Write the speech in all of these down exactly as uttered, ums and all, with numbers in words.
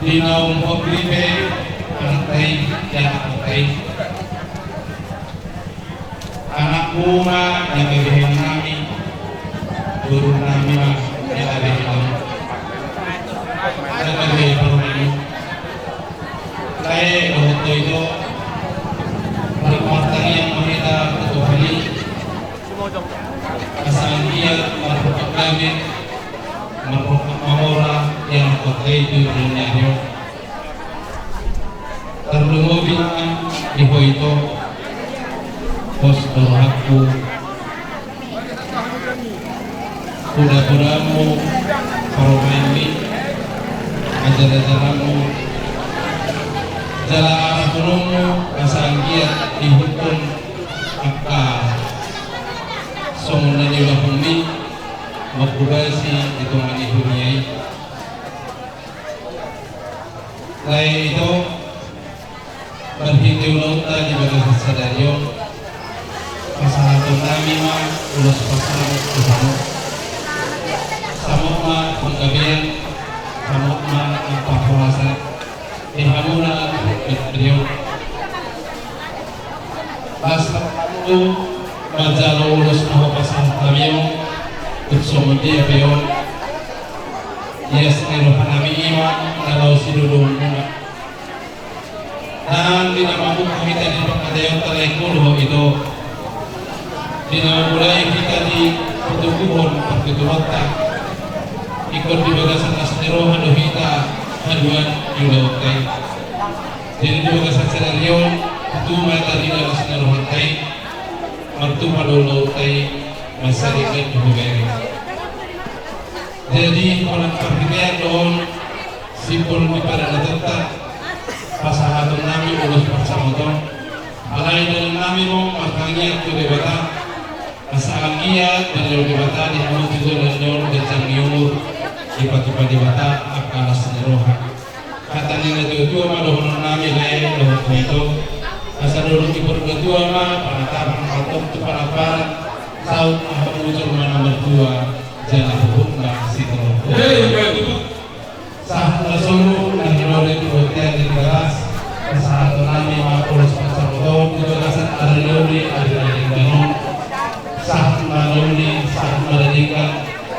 Di na umhot ripe, anakta i, di anakta i. Anakmuna na gabe hehe nami, boru nami ma na gabe hehe nami. Na gabe boru nami. Lae, dohot do ito, martangiang ma hita tu Tuhan i. Asa anggiat marhongkap gabe, marhongkap mamora, ia na kota itu dunia dio. Tarlumobi ma di ho ito, pos do rohangku, poda-podamu, parumaenmi, ajar-ajaranmu, jala arahononmu, asa anggiat dihuthon angka songon na niulahonmi, mangkobasi di tonga ni dunia i. Lae ito, marhite ulaonta di bagasan sadari on, pasahaton nami ma ulos pasamot tu hamu. Samot ma panggabean, samot ma angka parhorasan di hamuna di on. Las tu manjalo ulos na hupasahat hami on, tu songon dia pe on. Ias ni roha nami i ma na laho sidodomuna. Nang di na mamungka hita di pangkataionta, lae, ho do ito. Di na mamulai hita di patoguhon partuturonta, ingkon di bagasan las ni roha do hita haduan di ulaonta i. Jadi di bagasan sadari on, tutu ma tarida las ni rohanta i, martupa do ulaonta i, mansai denggan do hubereng. Jadi holan parhitean do on, simpul ni pardalanan, pasahaton nami ulos parsamoton. Alai dalan nami ma martangiang tu Debata, asa anggiat dijalo Debata di hamu tu joloan ni on ganjang ni umur, dipatupa Debata angka las ni roha. Hata ni natuatua ma dohonon nami, lae, dohot ho ito. Asa dolok ni partuatua ma panatapan, patok tu panamparan. Saut ma hamu jolma na martua, jala huhut ma sitolong. Sahat na solu na hinori tu bontean ni bagas, pasahaton nami ma ulos parsamoton di bagasan ari na uli, ari na denggan on. Sahat ma na uli, sahat ma na denggan,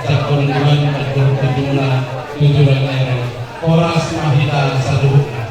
jangkon diban, jangkon tundungna, tujuran ero. Horas ma hita saluhutna.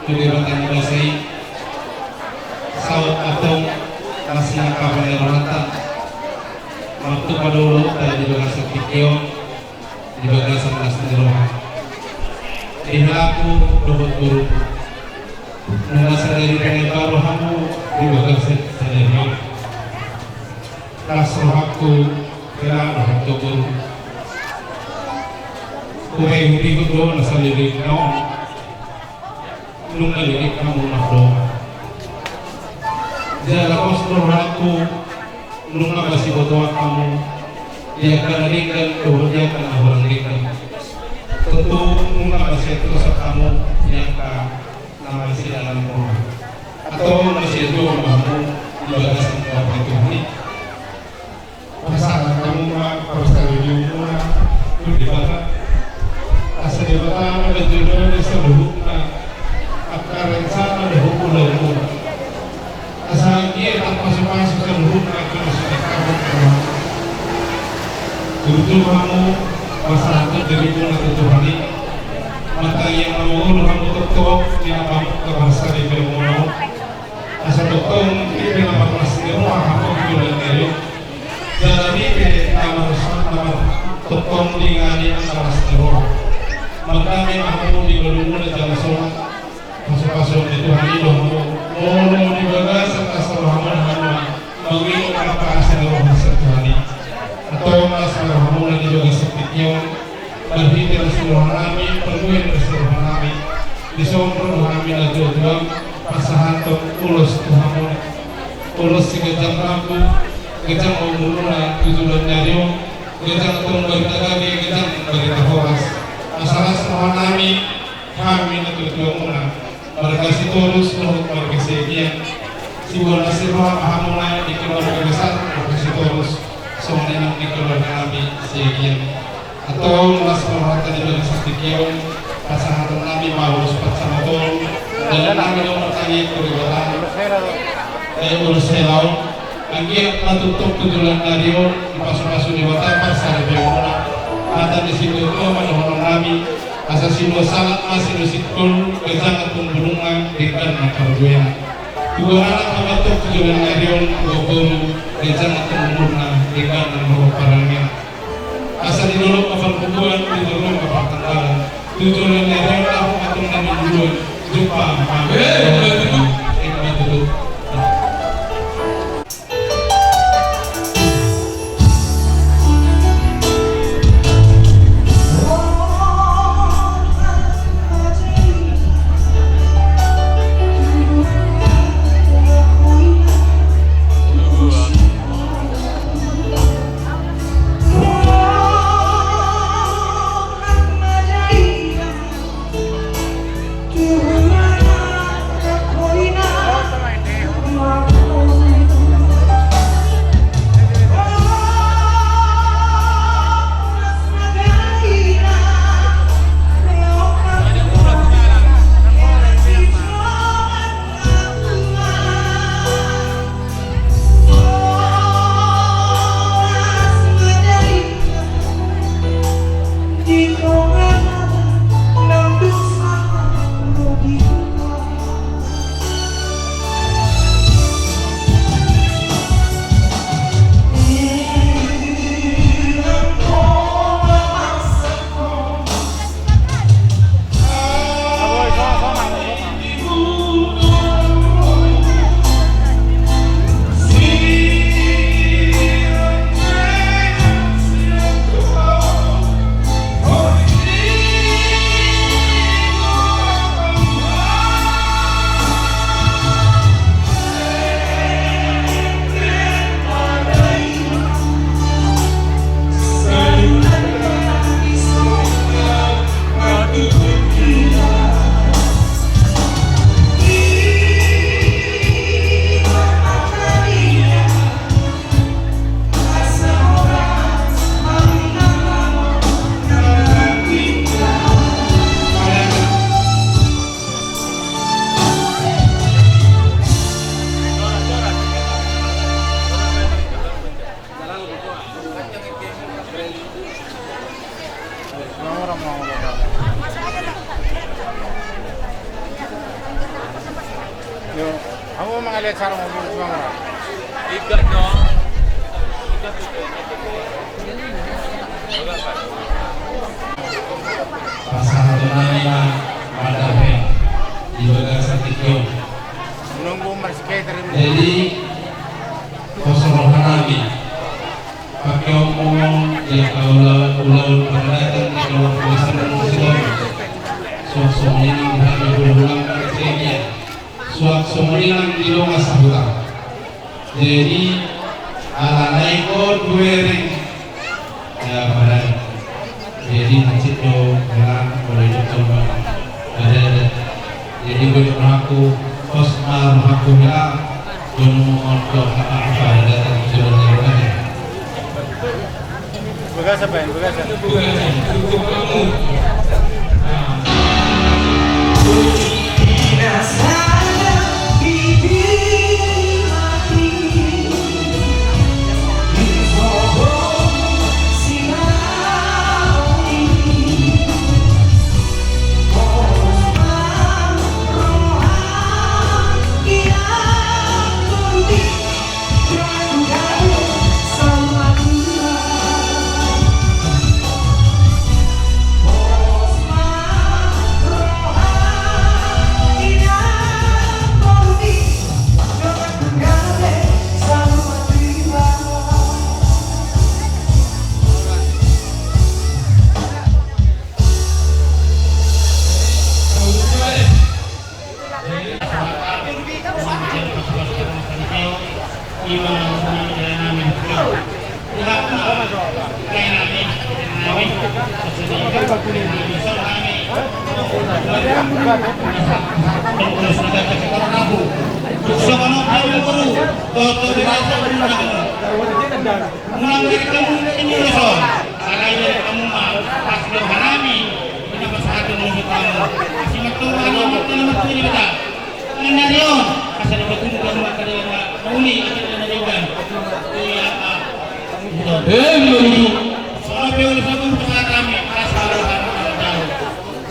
Tu Debata na basa i, saut antong las ni angka pangidoanta, martupa do ulaonta di bagasan tingki on, di bagasan las ni roha. Di helaku dohot boruku, nunga sadari pe na imbaru hamu di bagasan sadari on. Las rohangku, hela dohot boru. Hupaihutihut do na saleleng on. Nunga leleng hamu mardongan. Jala pos do rohangku, nunga masibotoan hamu di angka na denggan dohot di angka na hurang denggan. Tontu nunga masiantusan hamu di angka na masidalan roha. Antong masianjuran ma hamu di bagasan Tuhan i. Pasahat hamu ma parsaulehonmuna tu Debata. Asa Debata na manjojoi saluhutna angka rencana dohot ulaonmuna. Asa anggiat tarpasupasu saluhutna angka na so tangkasna. Tutu hamu pasahathon dirimuna tu Tuhan i. Martangiang ma mangolu hamu Tongtong di amanami na marsaripeon on, asa tongtong di pe na marlas ni roha hamu di bulan ni ari on. Jala di pe na mars-, na mar-, tongtong di ngani na marlas ni roha. Mardame ma hamu di ngolumuna jala sonang. Pasu-pasuon ni Tuhan i do hamu. Molo di bagasan las ni rohamuna hamu mangido na pasu ni roha sian Tuhan i. Antong las ni rohamuna di bagasan tingki on. Marhite las ni rohanami, parbue las ni rohanami, dison ro do hami natuatuam pasahathon ulos tu hamuna. Ulos siganjang rambu, ganjang ma umurmuna tu joloan ni ari on, ganjang antong barita gabe, ganjang barita horas. Asa las rohanami, hami natuatuamuna, marga Sitorus dohot marga Siagian. Siboan las ni roha ma hamuna di keluarga besar marga Sitorus, songon i nang di keluarga nami Siagian. Antong las ma rohanta di bagasan tingki on, pasahatonnami ma ulos pansamot on, dalannami do martangiang tu Debata. Eh, ulos hela on, anggiat ma tongtong tu joloan ni ari on, dipasu-pasu Debata parsaripeonmuna. Hata ni situatua ma dohononnami, asa silua salak ma silua singkop, ganjang antong bulungna, denggan ma parbuena. Tubuan anak ma tongtong tu joloan ni ari on, tubuan boru, ganjang antong umurna, denggan nang ro parangena. Asa di dolok ma parbubuhan, di dolok ma partanggalan. Tu joloan ni ari on, ahu antong na mangulahon, jumpa ma. Eh, ima tutu. Yo, hamu mangaliat sarung, hamu mangaliat. Pasahaton nami ma madape di bagasan tingki on. Jadi, pos roha nami. Pake omong di angka ula-, ulaon paradaton di keluarga besar Sitorus. Suang songon i nang di hami hulahula marga Siagian. Suang songon i nang di dongan sahuta. Jadi, ala na ingkon hubereng, ya, paradaton. Jadi, hansit do hela, molo didok songon paradaton. Jadi, boha rohangku, pos ma rohangku hela, boha rohangku hela, apa ada datang ke dalam rumah. Bagasan, Pak, bagasan. Bagasan.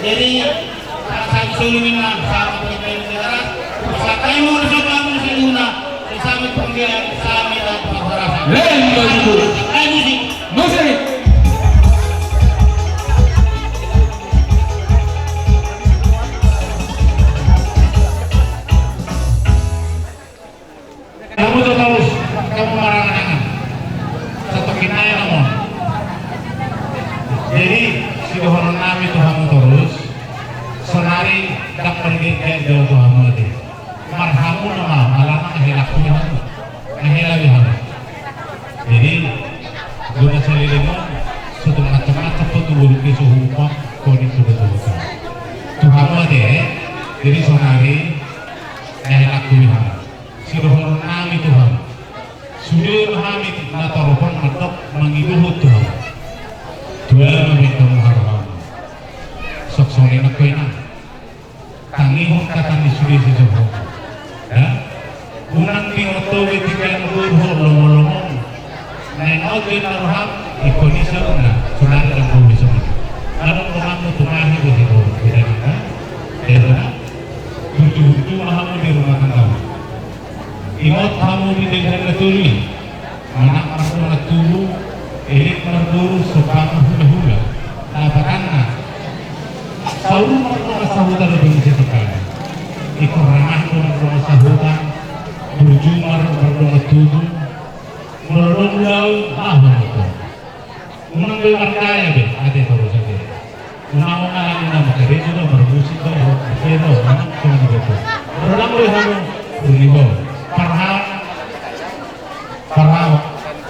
Jadi, saat solu minna, saat pengen negara, saat kamu udah sama, udah saya guna, saya sama itu pembiayaan, saya minta perasaan. Musik. Musik. Namu torus, hamu marangan-angan. Satokin nai namu. Jadi, sidohonon nami tu hamu torus, sonari dang pergi ke jauh tu hamu ate. Marhamu nama, alana hela ku hamu. Hela be hamu. Jadi, guna saleleng on, sotung macam-macam pe tu burung ke suhu pam, koni sudah turut. Tu hamu ate, jadi sonari, hela ku hamu. Sidohonon nami tu hamu. Sude ma hami na torop on mandok mangido hot tu hamu. Tua ma bintang muhar hamu. Sok songon i nangkin. Tangihon hata ni sude sijolo. Ya? Unang diingot be tingki na boru ho lomo-lomo. Naeng on be na roham, ingkon i sauna, sonari dang boi songon i. Adong rohammu tu mahi be sijolo. Beda ni, ha? Beda na? Burju-burju ma hamu di rumah tangga. Ingot hamu di denggan na tolu i, manang mardongan tubu, elek marboru, sombang marhula-hula. Lapatanna, saur mardongan sahuta do bangsi tongkana. Ingkon ramah do mardongan sahuta, burju mar-, mardongan tubu. Molo dong lau, aha mangko. Unang be margaya be, ate torus ate. Unang, unang, unang markarejo do, marmusik do, ate do, unang, unang be. Unang be hamu, uni bo. Parha-, parha-,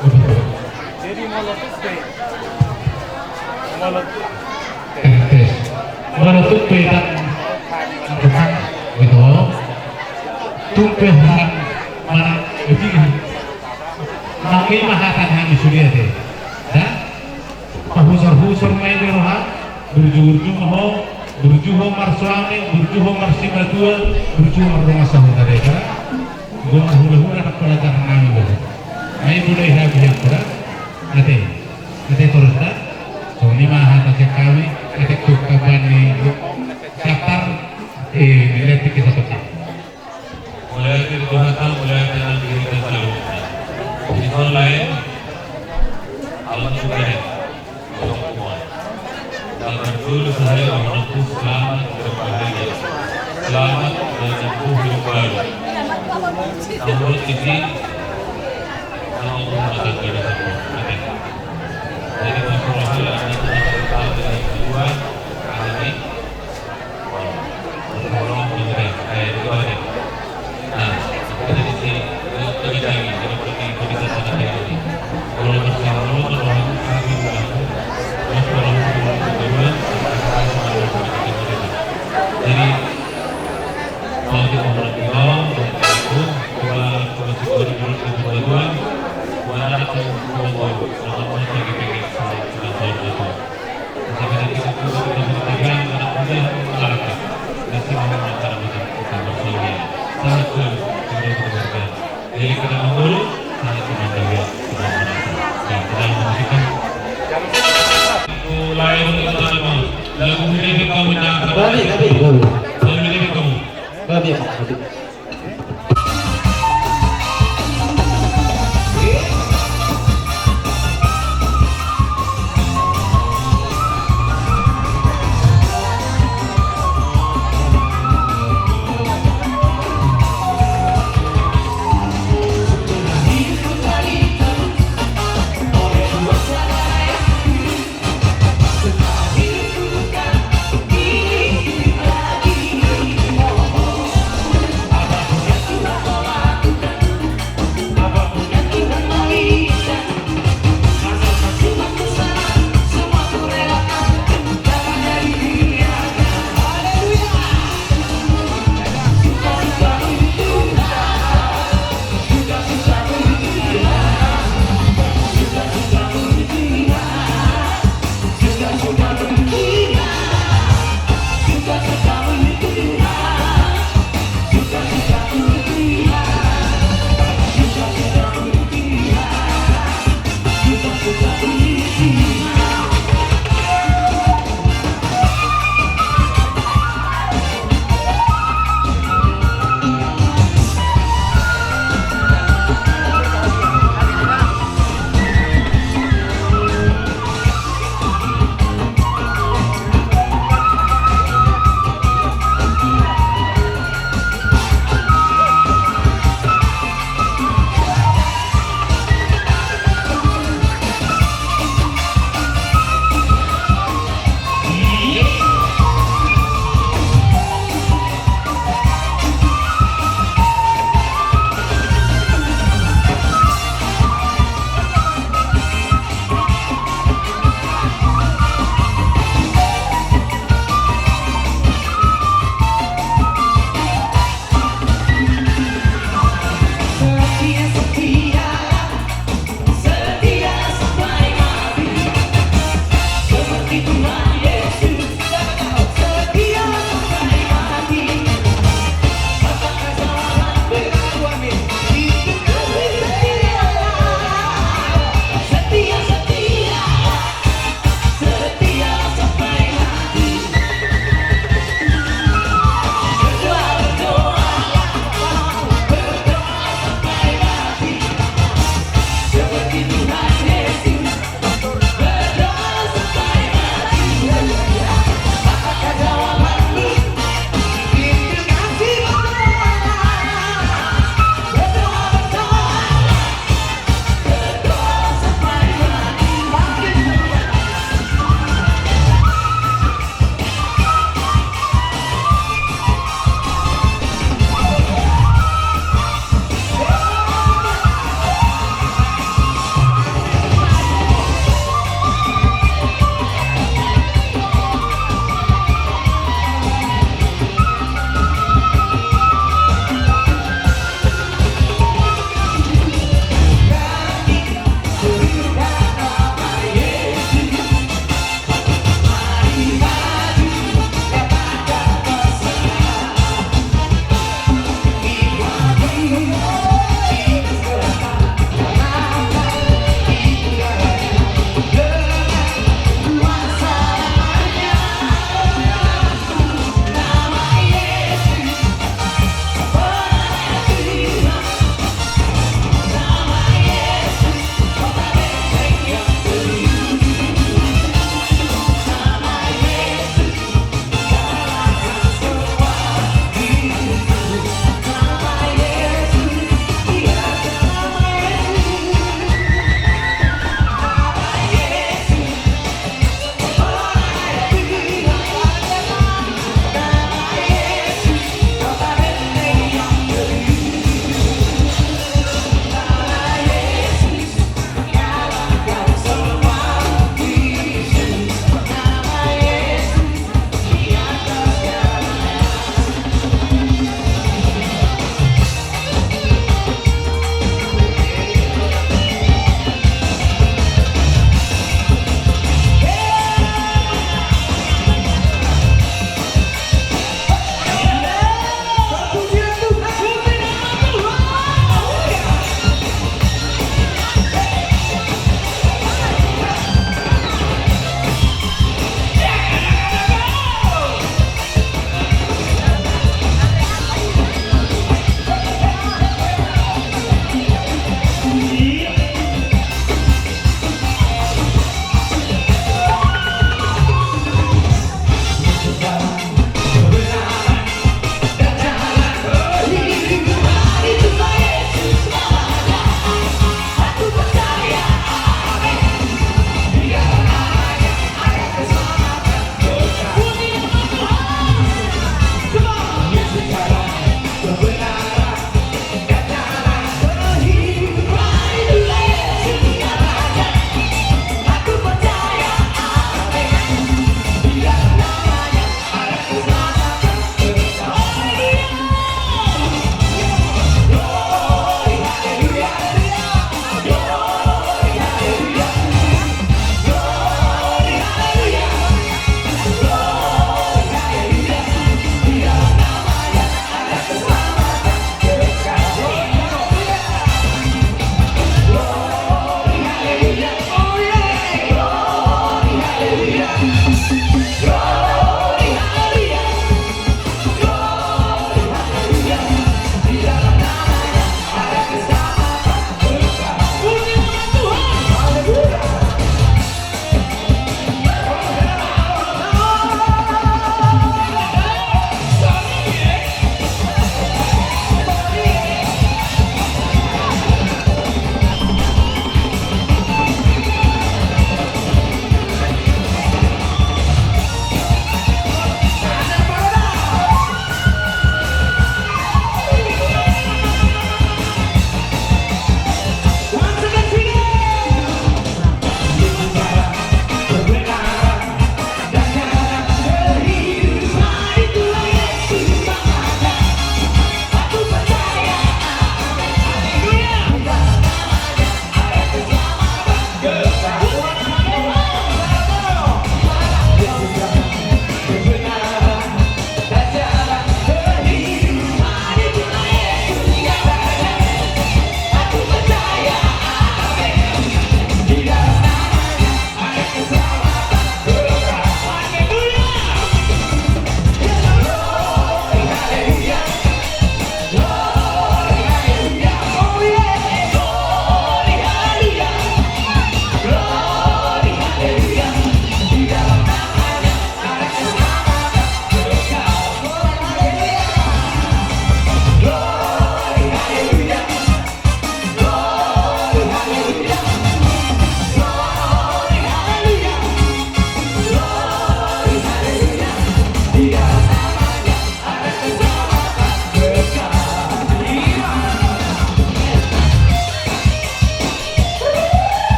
Jadi molo tuk be. Molo tuk be. Tes, tes. Molo tuk be dang. Dang. Gitu. Tuk be dang. Mana? Begini. Nang i ma hata nami sude ate. Ya? Pahusor-husor ma i be roha, burju-burju ma ho, burju ho marsuami, burju ho marsimatua, burju ho mardongan sahuta, da i, da. Dua marhula-hula na pelajaran nami be. Ai mulai hami yang kuda. Ate. Ate torus da. Songon i ma hata sian hami, ate tuk kaban ni siapar, eh, ni letik kita seperti. Mauliate di Tuhanta, mauliate nang di hita saluhutna. Di son lae, aman tu bere. Tolong semua. Sabar dulu sahaya, orang tua, selamat berbahagia. Selamat menempuh hidup baru. Namun ini, kalau rumah tangga di sana, oke. Jadi, masalah ada satu hal yang kedua, ini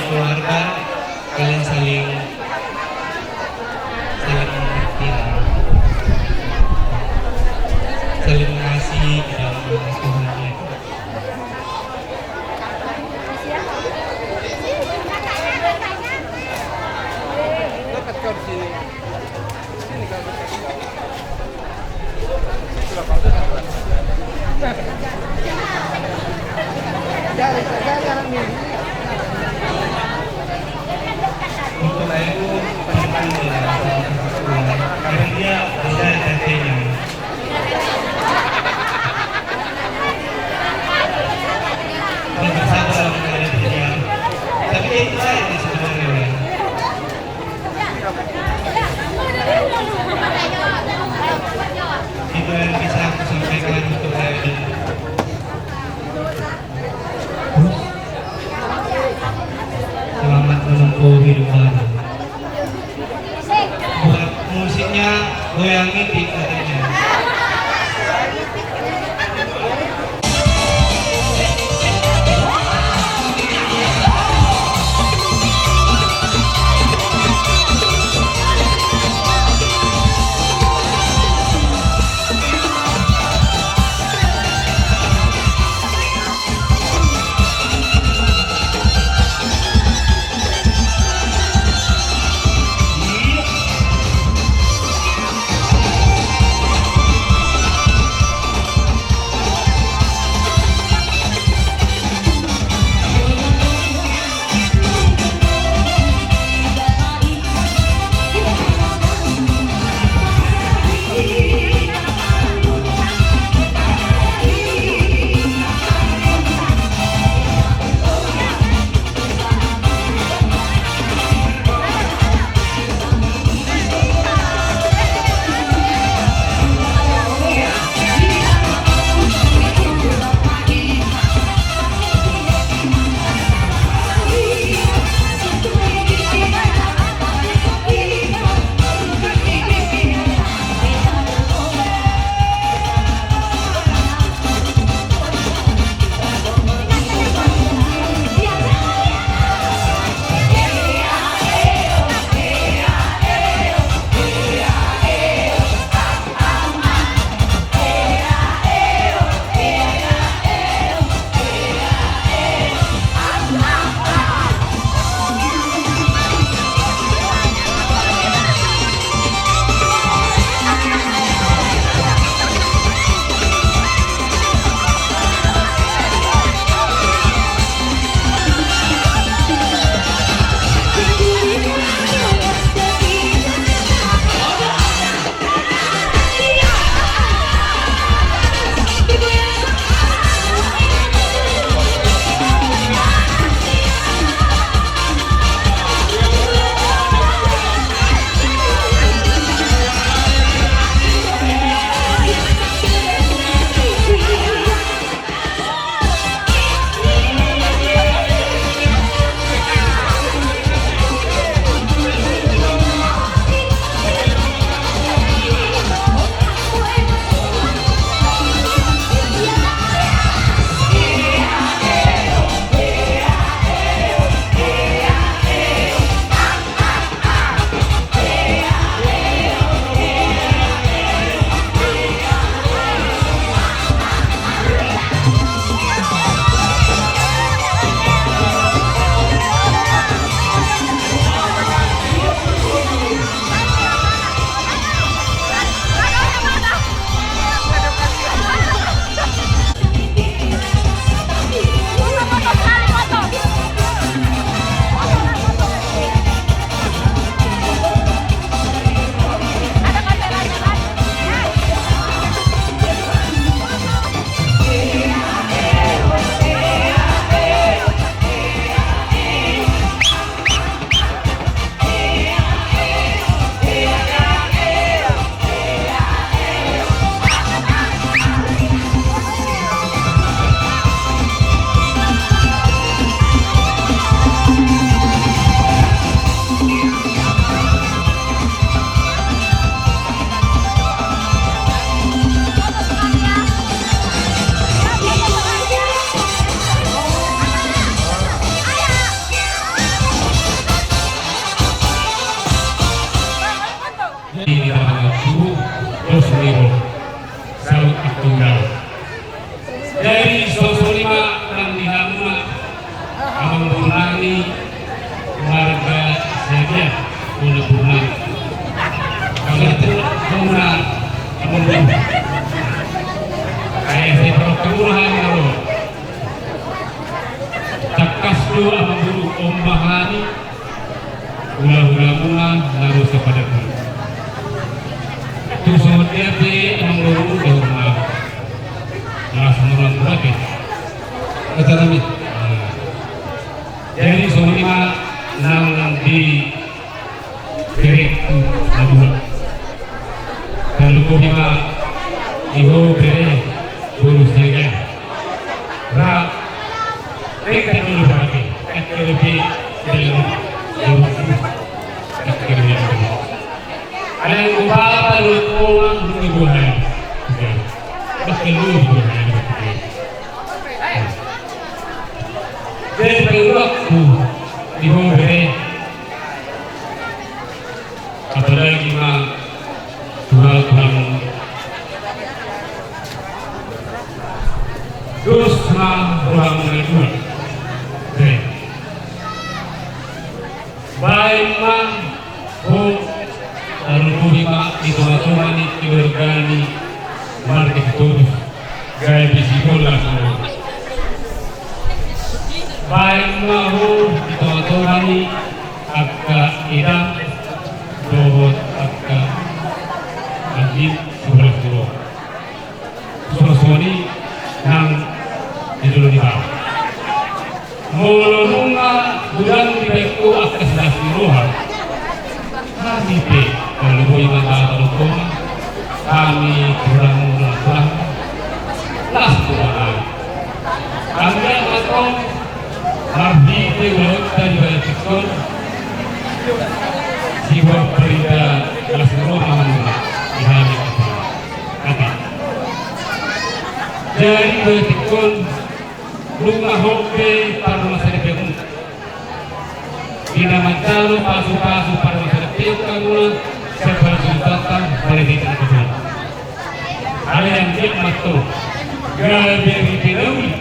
Keluarga, kalian saling, saling mengerti lah. Saling mengasihi di dalam rumah Tuhan, ya. Untuk itu, karena dia bisa tetenya. Tapi itu baik sebenarnya. Itu yang bisa aku sampaikan untuk hari ini. Selamat menempuh hidup baru. Buat musiknya goyang itik katanya. Marga Siagian, Bona Purna. Kalau itu, Bona, Bona. Kayak saya perlu kelurahan kalau. Tangkas do amangboru, ombahani, hula-hulamuna na ro sian Padang Gulu. Tung songon dia pe amangboru, dahurna. Langsung orang berarti. Kata kami. Nah. Jadi songon i ma nang di Bere tu na dua. Tarlumobi ma di ho bere boru Siagian. Ra, rengkan dulu berarti. Kan kelebi dalam boru. Kan kelebi dalam boru. Ada yang lupa apa lu, orang lu buah. Oke. Bahkan lu buah. Jadi pengurangku di ho bere. Apalagi ma Tuhan, Tuhan. Dos ma rohamu na dua. Oke. Baen ma ho, tarlumobi ma di tonga-tonga ni keluarga ni marga Sitorus. Gabe sibolas ma ho. Baen ma ho di tonga-tonga ni angka eda dohot angka andi sibolas ma ho. Songon i nang di jolo ni baoa. Molo nunga godang dibaen ho angka silas ni roha. Hami pe, molo boi ma tadokhon, hami kurang, kurang. Las tu hami. Hami antong marhite ulaonta di bagasan on. Sibuat barita las ni roha ma nunga di hami. Ate. Jadi bagasan on. Nunga hot be parmasaripeonmuna. Di na manjalo pasu-pasu parmasaripeon hamuna, sian pasu-pasu tata, bari di tengah tengah. Alai anggiat ma antong gabe ripe na uli,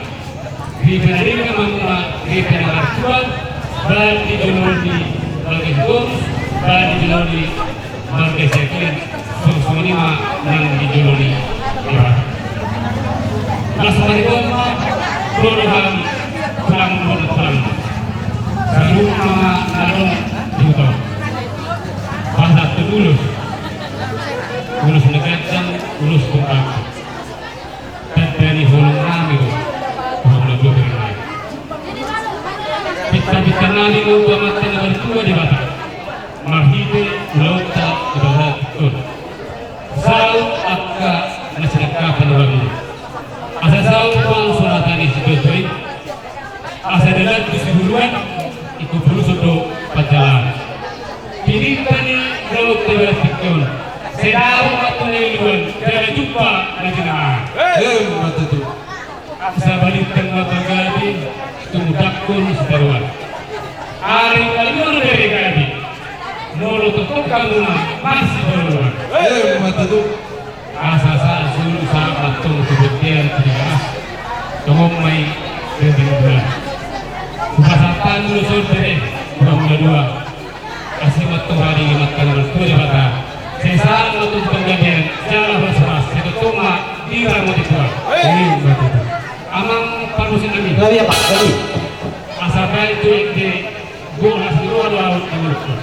ripe na denggan ma hamuna, ripe na martua, baen di jolo ni marga Sitorus, baen di jolo ni marga Siagian, songon i ma nang di jolo ni Debata. Las ma di jolo ma, jolo hami, tulang, tulang. Saluhutna ma na adong di huta on. Bahasa tu ulos. Ulos na ganjang, ulos tungkang. Tanda ni holong nami do. Holong na bober nami. Pinta-pinta nami do tu Amanta na martua Debata. Marhite ulaonta di bagasan on. Saut angka na sinangkapan ulaon i. Asa saut ma songon hata ni situatua i. Asa dalan tu sibuluan, ingkon puluson do panjalaan. Pinta ni ulaonta di bagasan on. Sai dao ma tu na iluan, jala jumpa na jinalahan. Emma tutu. Asa balintang ma pagabe, tumundalhon sitaruan. Ari na luar dari gabe. Molo tongtong hamuna masijoloan. Emma tutu. Asa sahat solu sahat ma antong tu bontean tu Tigaras. Tongon ma i di bulan. Hupasahat hami do songon i, dua mula dua. Asi ma antong ari ni Amanta na martua Debata. Sai sahat ma antong tu panggabean, jala horas-horas, sai tongtong ma diramoti Tuhan. Emma tutu. Amang parmusik nami. Gabe, Pak, gabe. Asa baen tu ende, bolas ni roha do ahu di mulutku.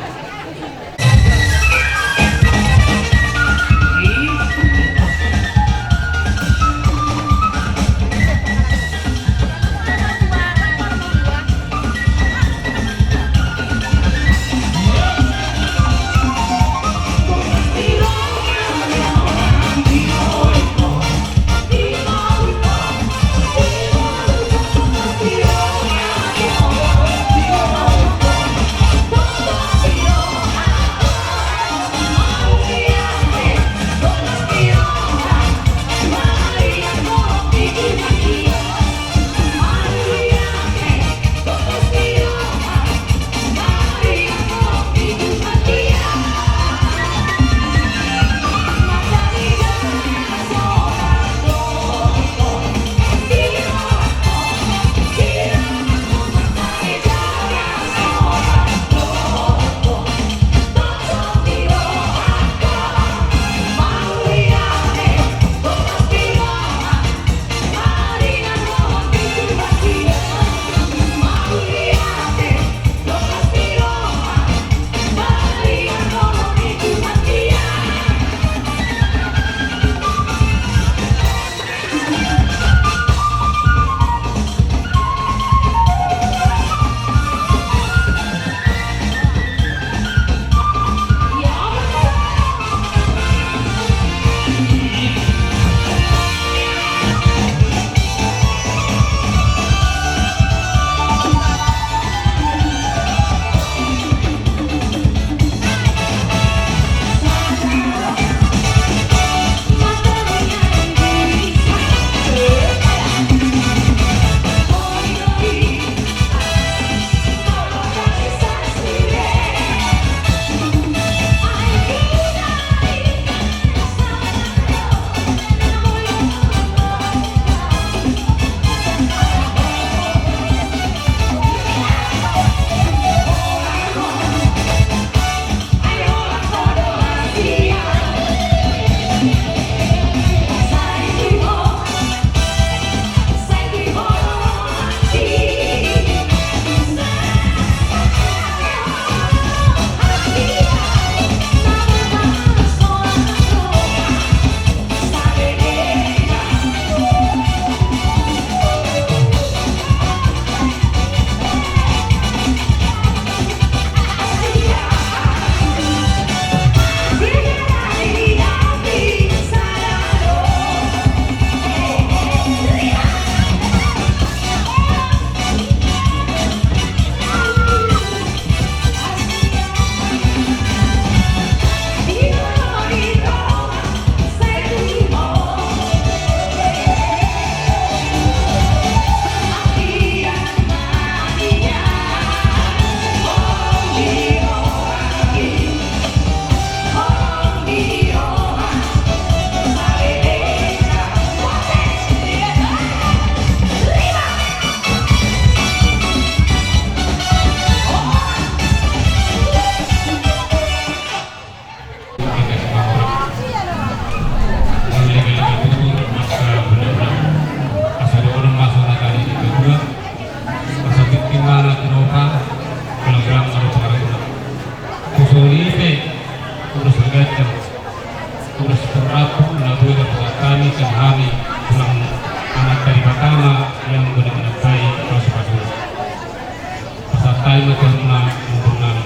Ai ma tu hamuna, amangboru nami.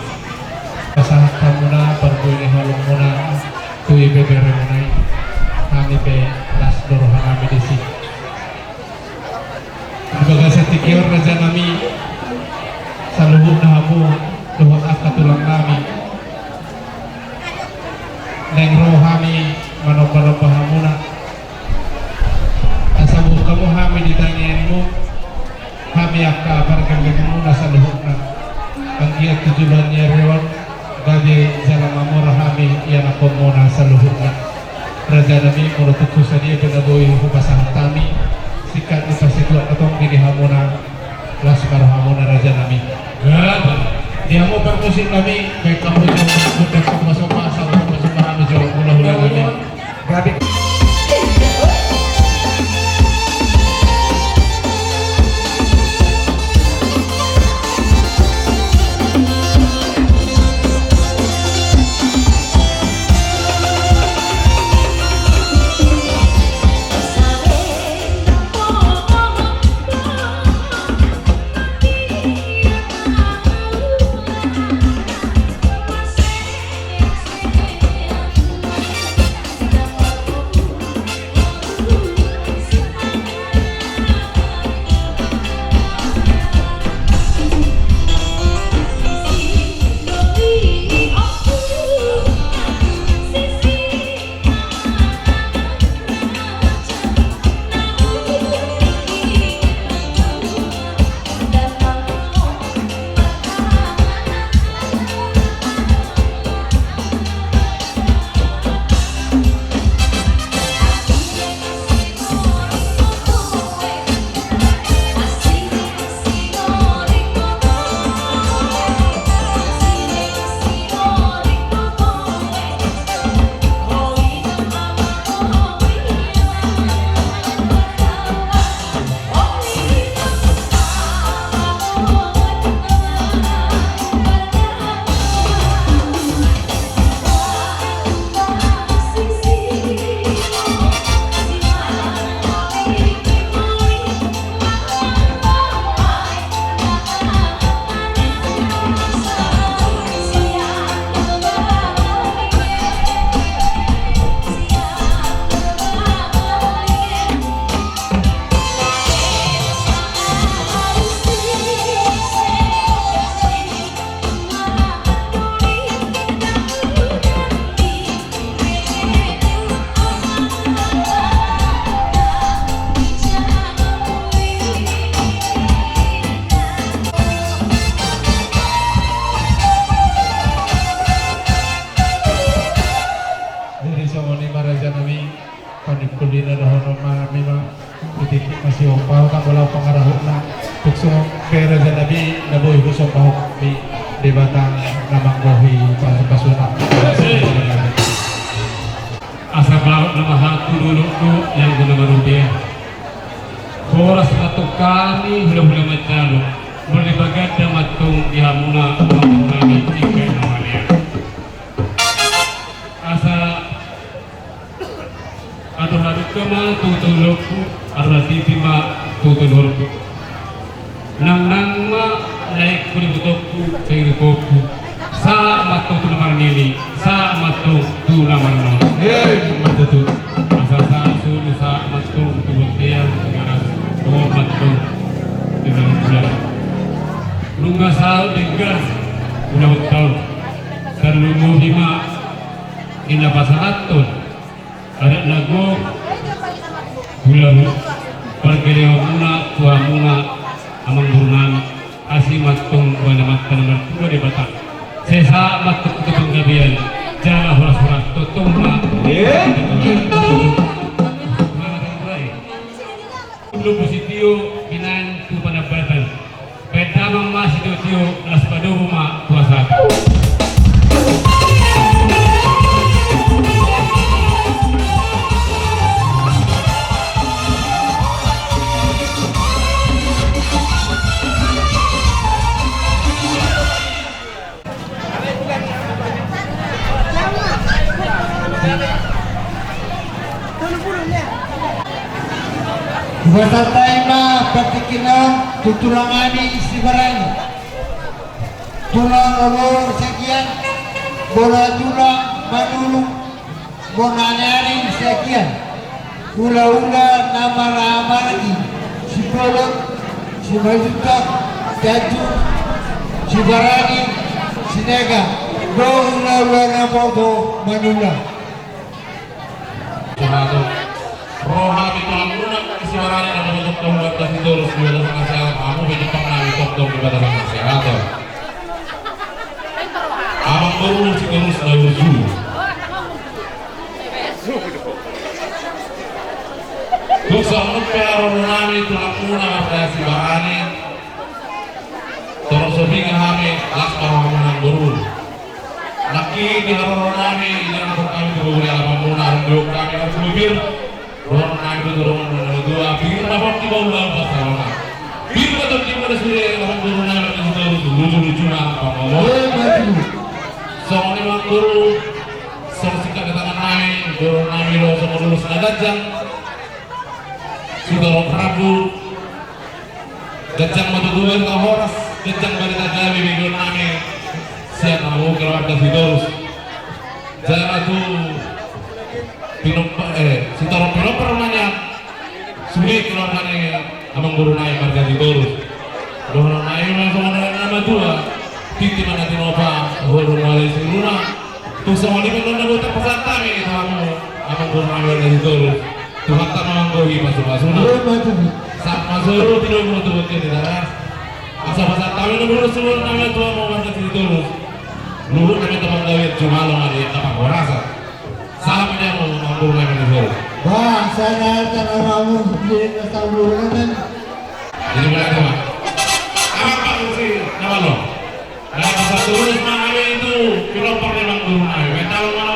Pasahat hamuna parbue ni holongmuna tu ibeberemuna i. Hami pe las do roha nami disi. Di bagasan tingki on, raja nami, saluhutna hamu dohot angka tulang nami, naeng ro hami manomba-nomba hamuna. Asa boan hamu hami di tangiangmu, hami angka pargellenmuna saluhutna. Anggiat tu joloan ni ari on, gabe jala mamora hami ianakhonmuna saluhutna. Raja nami, molo tung sadia pe na boi hupasahat hami, singkat ni pasituak na tonggi di hamuna, las ma rohamuna, raja nami. Gabe. Di hamu parmusik nami, baen hamu jo, buat somba-somba, somba-somba hami jo, hula-hula nami. Gabe. Jadi songon i ma, raja nami, panungkulan na dohonon nami ma. Di tingki masihompa ho, tanggo laho pangarahutna. Tung songon i pe, raja nami, na boi husombahon hami Debata na manggohi pasu-pasuna. Asa bagot nama hata tu dolokku, nang guna marudia. Horas ma tong hami hula-hula manjalo. Molo baganda ma tong di hamuna, amang hami tingki na maliang. Asa adong-adong ma tu dolokku, adong-adong ma tu dolokku. Nangnang ma naeng huributongku, sahiripongku. Sahat ma tong tu na marnini, sahat ma tong tu na marnono. Emma tutu. Asa sahat solu, sahat ma tong tu bontean, tu garas, sahat ma tong tu na marnono. Nunga saut denggan, ulang tahun. Tarlumobi ma di na pasahathon adat na gok, hula-hula, pargellenmuna tu hamuna, amangboru nami, asi ma tong tu Amanta na martua Debata. Sai sahat ma tong tu panggabean, jala horas-horas, tongtong ma. Lombu sitio binaen tu panambatan. Baen damang ma sitio-tio, las padomu ma tu hasahatan. Hupasahat hami ma partingkian on tu tulang nami Sibarani. Tulang Olor Sekian, Bola Tulang Manulu, Bona Nari Sekian, Ula-ula na marhamargi, Sipolon, Simanjuntak, Tanjung, Sibarani, Sinega, dohot ula-ula na boto manula. Roha ni tulang muna Sibarani na boto manula, Sitorus, di bagasan hasehatan, hamu pe jempang nami tongtong di bagasan hasehatan. Amang boru Sitorus na uju. Tung songon i pe haroro nami tulang muna marga Sibarani. Torop so binga hami, las ma roha muna amang boru. Nangkin di haroro nami, di na hami tu boru ni alaman muna, adong do hami na sude pir. Dohonon nami tu dohonon ni na tua, pir ma pongki bahulbahul pansalongan. Pir ma tongki muna sude, amang boru nami na Sitorus, luju-luju ma anak pangomor. Songon i ma amang boru, songon singkat keterangan nami, dohonon nami do songon ulos na ganjang. Sitorop rambu. Ganjang ma tutu barita horas, ganjang barita gabe, dohonon nami sian hamu keluarga Sitorus. Jala tu pinompa-, eh, Sitorop pinompar ma nian. Sude keluarga ni amang boru nami marga Sitorus. Dohonon nami ma songon na matua. Titi ma na tinopa, hohom ma ale siruna. Tung songon i pe dohonon na boi tapasahat hami tu hamu amang boru nami marga Sitorus. Tuhanta ma manggohi pasu-pasuna. Sahat ma solu tu domu tu boti ni daras. Asa pasahat hami na murus suhut nami tu hamu marga Sitorus. Luhut nami tu panggabean jumalo ma di angka parhorasan. Salam ma di hamu amang boru nami marga Sitorus. Bah, sada tana ramu di na saluran. Jadi mulai tu ma. Amang Pak Kursi na malo. Na pasahat ulos ma hami tu pinompar ni amang boru nami. Baen damang ma